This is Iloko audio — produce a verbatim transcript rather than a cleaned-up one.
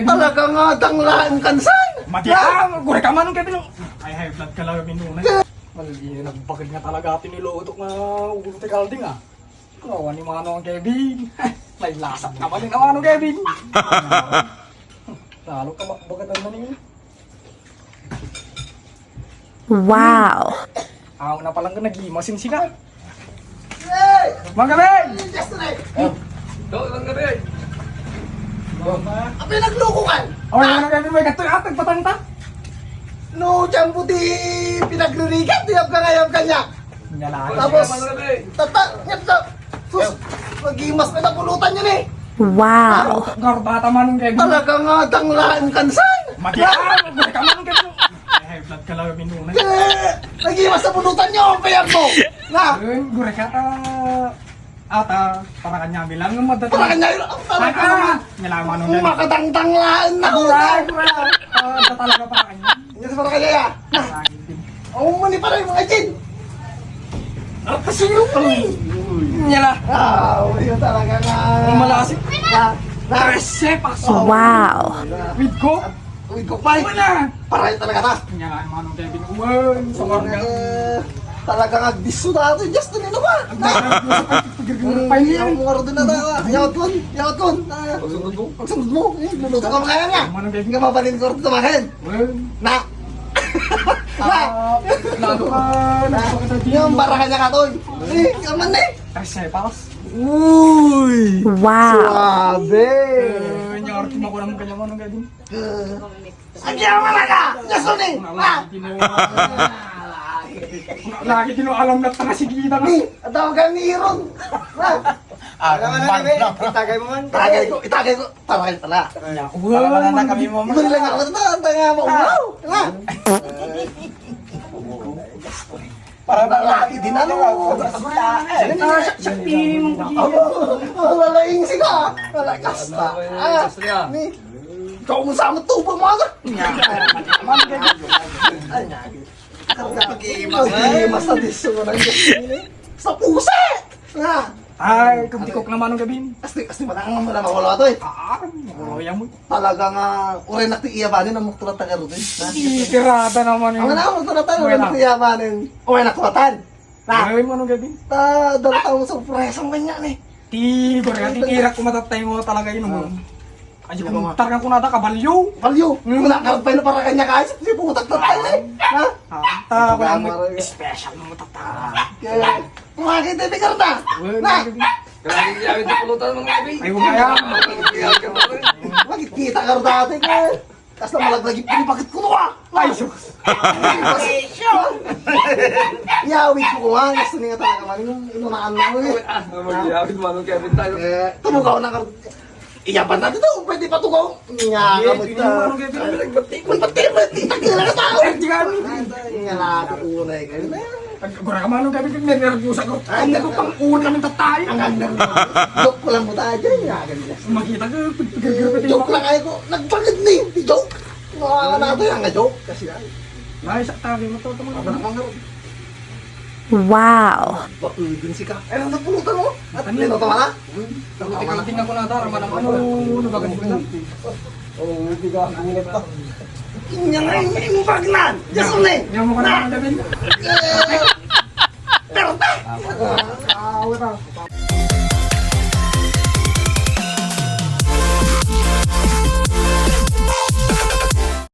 Talaga nga danglaan kansan. Mati ka, gure ka man, Kevin. Ay, high blood ka lang, Kevin, una. Malagyan, nagbakid nga talaga, tiniluto nga ulo ti kalding, ah. Kawawa ni Manong Kevin. May lasat naman ni Manong Kevin. Lalo ka ma-, bakit ang naning? Wow! Aw, na palang nag-imasin sila. Hey! Manong Kevin! Just like. Oh. Go, Manong Kevin! Apay, nagloko ka? Oh, Manong Kevin, may katoy, ah, nagpatangta. No, tiyan po di pinagririgat, di ka ngayam kanya. Tapos, tata, ngeta, sus, magimas na napulutan yun eh. Wow. Garbata man ng Kevin. Talaga nga danglaan kansan. Mati ka, gure ka man ng Kevin. Eh, high blood ka lang, Kevin, una. Eh, magimas na pulutan yun, kaya mo. Na. Eh, gure ka, ah, ata, para kanya bilang, madata. Para kanya, ang talaga nga. Ngalaman ng Kevin. Makadangdanglaan na. Gure, gure. Ah, talaga para kanya. Hindi sa barangay, ah. Ang umani para yung mga gin. Ang kasino pa rin. Niya la. Ah, wala yun talaga nga. Ang malasi. Na, na. Trese paso. Wow. With Coke? With Coke, bay. Wala. Para yun talaga ta. Niya la, Manong Kevin. Uwan, sa mga talaga nga bisyo na ito. Just na nila ba? Ang dami ng bisyo, ay, pagkirgin ng pain yan. Ang mga ordinaryo, ah. Yawat kon, yawat kon. Ah. Pagsundot mo? Pagsundot mo. Eh, luluto ka makaya nga. Manong Kevin. Hindi ka mabalin ko rin tumahin. Well, na. Ah, lalo ka, nagpakita dito. Yung barahan niya ka, Toy. Eh, kaman eh. Ay, sepas. Uy! Wow! Suabe! Eh, yung arte mo ko naman kanya mo, nung gagawin? Eh, ang yaman na ka! Yes, Tony! Ah! Lagi din alam na tanga si Gita na. Ni, ang tawag ka ni Ron. Ah! Ah, alam mo na, man, Bebe. No. Itagay mo man. Itagay ko, itagay ko. Para kayo pala. Wala na kami mo. Ibang lang ako. Ito, ang tanga mo. Wow! Nga! Para na lagi din, ano? Ah, sa, sa tingin mong pag-ibig. Wala, wala, wala, yung siga. Wala, kasta. Ah, ni. Ikaw mo sa amot tubo mo, aga. Ay, nga. Pag-iimas, eh. Pag-iimas sa diso mo lang. Sa pusa! Nga! Ay, kung tikok naman ng gabi. Asti, asti, wala kang wala mawala to eh. Ah, wala yan mo. Talaga nga, uray nak ti iyabanin ang muktulat taga Rudin. Tirada naman yun. Ang na, muktulat taga Rudin ti iyabanin. Uray nak tulatan. Na. Ay, manong gabi. Ta, dala tao surpresa man yan eh. Ti, bari, ti, irak ko matatay mo talaga yun. Ay, kung tarang ko na ta, kabalyo. Balyo. Wala ka pa na para kanya kasi, si putak na tayo eh. Ha? Ah, ta, wala mo special mo tata. Kaya, mga kita, di karta. Na. Grabe, grabe, pulutan, mga gabi. Ay, huwag kaya. Magkikita ka rin dati ka. Tapos na malaglagi, pinipakit ko, ah! Ay, sus! Yawit ko, ah! Gusto niya talaga man yung inunaan mo, eh. Ah, magyawit, Manong Kevin, tayo. Eh, tumugaw na ka. Iyaban na dito, pwede pa tugaw. Nga, hindi, kamot hindi na. Manong Kevin. Ay, nagbati, nagbati, nagbati, nagbati, nagbati, nagbati, nga, nakukulay kayo na yan. Ag-, agora ka, Manong Kevin, may nervyosa ko. Ay, ang ko pang una kami tatay. Ang ganda mo. Joke ko lang mo tayo dyan, nga, ganyan. Makita ko, pag-, pag-, pag-, joke lang kayo ko. Nagbangid ni, di joke. Mga anak natin, ang joke. Kasi ay. Ay, sa tabi mo to, tama. Abang, abang, abang. Wow. Bakit din si ka? Ay, ang napulutan mo? At ano? Nino, tama na? Ang tingnan ko na, tara, manang ano, ano ba ganito na? Oo, hindi ka, ang hirap ka. Inya nga, yung bagnan! Just only! Yung mukha na, David. Pero ta! Ah, wala.